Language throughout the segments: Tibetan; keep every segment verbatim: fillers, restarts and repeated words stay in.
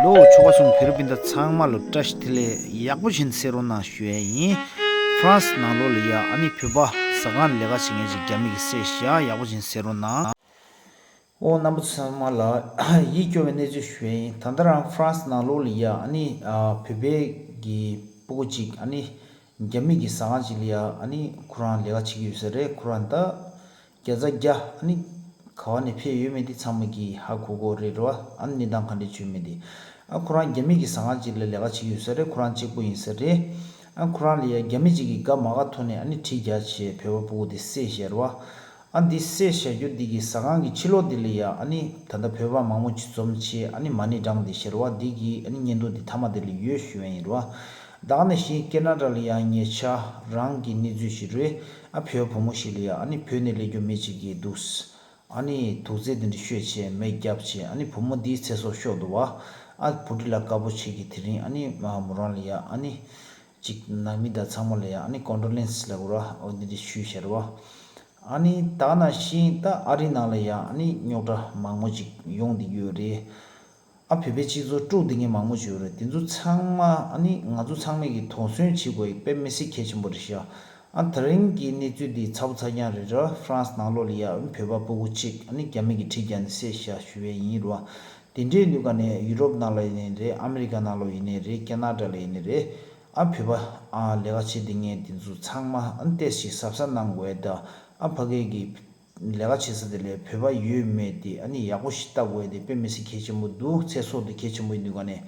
ལོ་ཆོ་ག་སོང་བོད་རིགས་སྤུན་ཟླ་ཚང་མ་ལོ་བཀྲ་ཤིས་བདེ་ལེགས། ཡག་པོ་བྱིན་གསན་རོགས་གནང་ཞུ་ཡས་ཡིན། ཧྥ་རན་སི་ནང་ལོགས་ལ་ཡ་ཨ་ནི་བོད་པ་ཟ་ཁང་ལས་ཀ་བྱེད་མཁན་ཅིག་རྒྱ་མི་གི་བསད་ཤག་ཡག་པོ་བྱིན་གསན་རོགས་གནང་། ཨོ་རྣམ་པ་ཚང་མ་ལ་ཡིད་སྐྱོ་བའི་གནས་ཚུལ་ཞུ་ཡས་ཡིན། ད་ལྟ་རང་ཧྥ་རན་སི་ནང་ལོགས་ལ་ཡ་ཨ་ནི་ཨ་བོད་པའི་གི་སྤུ་གུ་ཅིག་ཨ་ནི་རྒྱ་མི་གི་ཟ་ཁང་ཅིག་ལ་ཡ་ཨ་ནི་ཁོ་རང་ལས་ཀ་བྱེད་ཀྱི་ཡོད་ས་རེད། ཁོ་རང་ད་བརྒྱ་ཆ་བརྒྱ་ཨ་ནི་ག་བ་ནས་ཕེབས་ཡོད་མེད་དེ་ཚང་མ་གི་ཧ་གོ་གོ་རེད་རོ། ཨ་ནི་གནས་སྟངས་ག་འདྲ་བྱུང་མེད་དེ། ཨ་ཁོ་རང་རྒྱ་མི་གི་ཟ་ཁང་ཅིག་ལ་ལས་ཀ་བྱེད་ཀྱི་ཡོད་ས་རེད། ཁོ་རང་གཅིག་པུ་ཡིན་ས་རེད། ཨ་ཁོ་རང་ལ་ཡ་རྒྱ་མི་ཅིག་གིས་དགའ་མ་དགའ་ཐོག་ནས་ཨ་ནི་གྲི་རྒྱག་བྱས་བོད་པ་སྤུ་གུ་དེ་བསད་བཞག་རོ། ཨ་འདི་བསད་བཞག་རྒྱུ་འདི་གི་ཟ་ཁང་གི་ཕྱི་ལོགས་འདི་ལ་ཡ་ཨ་ནི་ད་ལྟ་བོད་པ་མང་པོ་ཅིག་འཛོམས་བྱས་ཨ་ནི་མ་ཎི་བགྲངས་ཏེ་ཤར་བ་འདི་གི་ཨ་ནི་བརྙན་ཐུང་འདི་མཐའ་མ་འདི་ལ་ཡོད་ཞུ་ཡ་ཡིན་རོ། ད་ག་ནང་བཞིན་ཁེ་ན་ཌ་ལ་ཡ་ཉེ་ཆར་རང་གི་གནས་ཚུལ་ཞིག་རེད། ཨ་བོད་བུ་མོ་ཞིག་ལ་ཡ་ཨ་ནི་བོད་ནས་སླེབས་རྒྱུ་མི་ཅིག་གིས་འདུག་ཨ་ནི་དུག་རྫས་འདི་འདྲ་བཤོས་བྱས་མེ་བརྒྱབ་བྱས་ཨ་ནི་བུ་མོ་འདིའི་ཚེ་སྲོག་ཤོར་འདུག་བ། ཨ་བུ་ཁྲིད་ལ་དཀར་པོ་ཆེ་གི་དེ་རིང་ཨ་ནི་མོ་རང་ལ་ཡ་ཨ་ནི། ཅིག་ནང་མི་དང་ཚང་མ་ལ་ཡང་ཨ་ནི་ཀོན་ཌོ་ལེན་སི་ལབ་དགོས་ར། འོ་འདི་འདྲ་ཞུས་ཤར་བ། ཨ་ནི་ད་ནང་བཞིན་ད་ཨ་རི་ནང་ལ་ཡང་ཨ་ནི་རྙོག་དྲ་མང་པོ་ཅིག་ཡོང་བསྡད་ཡོད་རེད། ཨ་བོད་པའི་སྤྱི་ཚོགས་དཀྲུག་བསྡད་མཁན་མང་པོ་ཅིག་ཡོད་རེད། དེ་ཚོ་ཚང་མ་ཨ་ནི་ང་ཚོ་ཚང་མས་ཀྱི་དོགས་ཟོན་བྱེད་དགོས་ཡ་དཔེ་མི་སྲིད་གལ་ཆེན་པོ་རེད་ཤག་ཨ་དེ་རིང་གི་གནས་ཚུལ་འདི་ཚ་པོ་ཚ་རྐྱང་རེད་ར། ཧྥ་རན་སི་ནང་ལོགས་ལ་ཡ་བོད་པ་སྤུ་གུ་གཅིག་ཨ་ནི་རྒྱ་མི་གིས་གྲི་བརྒྱབ་ནས་བསད་ཤག་ཞུ་ཡས་ཡིན་ར། དེ་འདྲའི་དུས་ག་ནས་ཡུ་རོབ་ནང་ལ་ཡིན་ནའི་རེད། ཨ་མི་རི་ཀ་ནང་ལོགས་ཡིན་ནའི་རེད། ཁེ་ན་ཌ་ལ་ཡིན་ནའི་རེད། ཨ་བོད་པ་ཨ་ལས་ཀ་བྱེད་བསྡད་མཁན་དེ་ཚོ་ཚང་མ་ཨ་ཏོག་ཙམ་གཟབ་གཟབ་གནང་དགོས་ཡ་ད། ཨ་ཕ་གི་གི་ལས་ཀ་བྱེད་ས་དེ་ལ་བོད་པ་ཡོད་མེད་དེ་ཨ་ནི་ཡག་པོ་ཞིག་ལྟ་དགོས་ཡ་དེ་དཔེ་མི་སྲིད་གལ་ཆེན་པོ་འདུག་ཚེ་སྲོག་དེ་གལ་ཆེན་པོ་ཡིན་དུས་ག་ནས།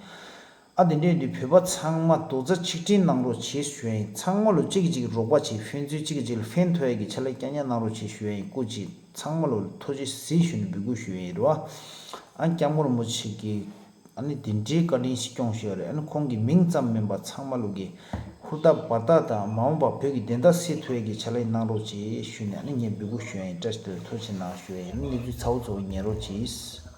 ཨ་དེ་འདྲའི་དུས་བོད་པ་ཚང་མ་རྡོག་རྩ་ཆིག་སྒྲིལ་གནང་རོགས་བྱེད་ཞུ་ཡ་ཡིན། ཚང་མ་ལོ་གཅིག་གིས་གཅིག་རོགས་པ་བྱེད། ཕན་ཚུན་གཅིག་གིས་གཅིག་ལ་ཕན་ཐོགས་ཡ་གི་ཆ་ལ་རྐྱང་རྐྱང་གནང་རོགས་བྱེད་ཞུ་ཡ་ཡིན། སྐུ་མཁྱེན། ཚང་མ་ལོ་ཐུགས་རྗེ་གཟིགས་ཞུ་ནས་འབོད་སྐུལ་ཞུ་ཡ་ཡིན་རོ། ཨ་སྐྱབས་མགོན་རིན་པོ་ཆེ་གིས་ཨ་ནི་དེ་འདྲའི་བཀའ་དྲིན་ཞིག་སྐྱོང་ཞུ་ཡ་རེད། ཨ་ནི་ཁོང་གི་མིང་ཙམ་མིན་པ་ཚང་མ་ལོ་གི་ཧུར་ཐག་འབད་ཐག་དང་མ་འོངས་པ་བོད་ཀྱི་བདེན་མཐའ་གསལ་ཐུབ་ཡ་གི་ཆ་ལ་གནང་རོགས་བྱེད་ཞུ་ནས་ཨ་ནི་ངས་འབོད་སྐུལ་ཞུ་ཡ་ཡིན། བཀྲ་ཤིས་བདེ་ལེགས། ཐུགས་རྗེ་གནང་ཞུ་ཡ་ཡིན། ཨ་ནི་གནས་ཚུལ་ཚ་བོ་ཚ་བོ་ཉན་རོགས་གྱིས།